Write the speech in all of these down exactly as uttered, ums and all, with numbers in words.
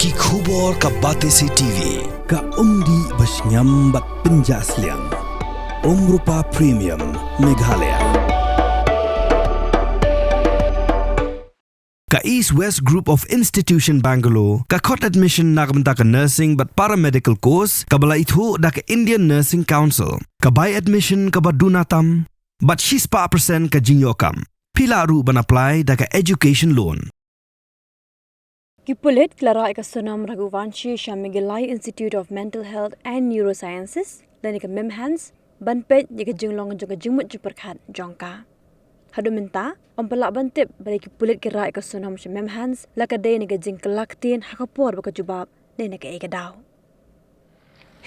Ki khubor ka Batesi T V. Ka umdih ba shngiam bad pynjah sliang. Umrupa Premium, Meghalaya. Ka East West Group of Institution Bangalore ka khot admission na ka bynta ka nursing bad paramedical course kaba la ithuh da ka Indian Nursing Council. Ka bai admission kaba duna tam bad shispah percent ka jingïoh kam. Phi lah ruh ban apply da ka education loan. Ki pulit ki la rah ïa ka Sonam Raghuvanshi sha Meghalaya Institute of Mental Health and Neurosciences lane ka MIMHANS ban peit ïa ka jinglong jong ka jingmut jingpyrkhat jong ka. Haduh mynta ym pat lah ban tip balei ki pulit ki rah ïa ka Sonam sha MIMHANS, la ka dei na ka jingkylla ktien ha ka por ba ka jubab ne na kaei ka daw.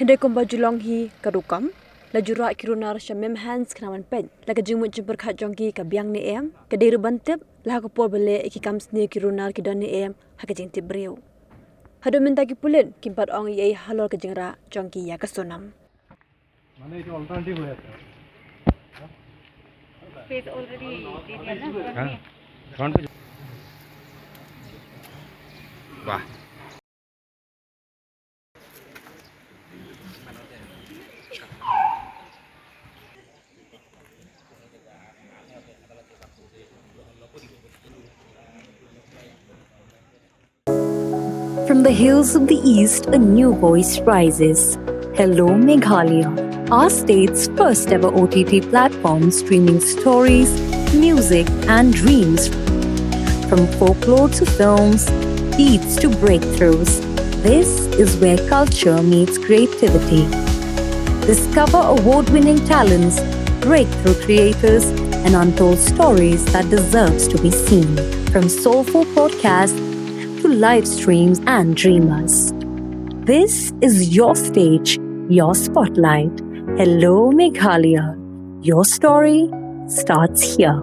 Hynrei kumba ju long hi ka rukom, la ju rah ki runar sha MIMHANS khnang ban peit la ka jingmut jingpyrkhat jong ki ka biang ne em. Ka dei ruh ban tip la ha ka por ba leh ïa ki kam sniew ki runar ki don ne em ha ka jingtip briew. Haduh mynta ki pulit kim pat ong ei ei halor ka jingrah jong ki ïa ka Sonam. From the hills of the East, a new voice rises. Hello Meghalaya, our state's first ever O T T platform streaming stories, music, and dreams. From folklore to films, beats to breakthroughs, this is where culture meets creativity. Discover award winning talents, breakthrough creators, and untold stories that deserves to be seen. From soulful podcasts to live streams and dreamers. This is your stage, your spotlight. Hello Meghalaya. Your story starts here.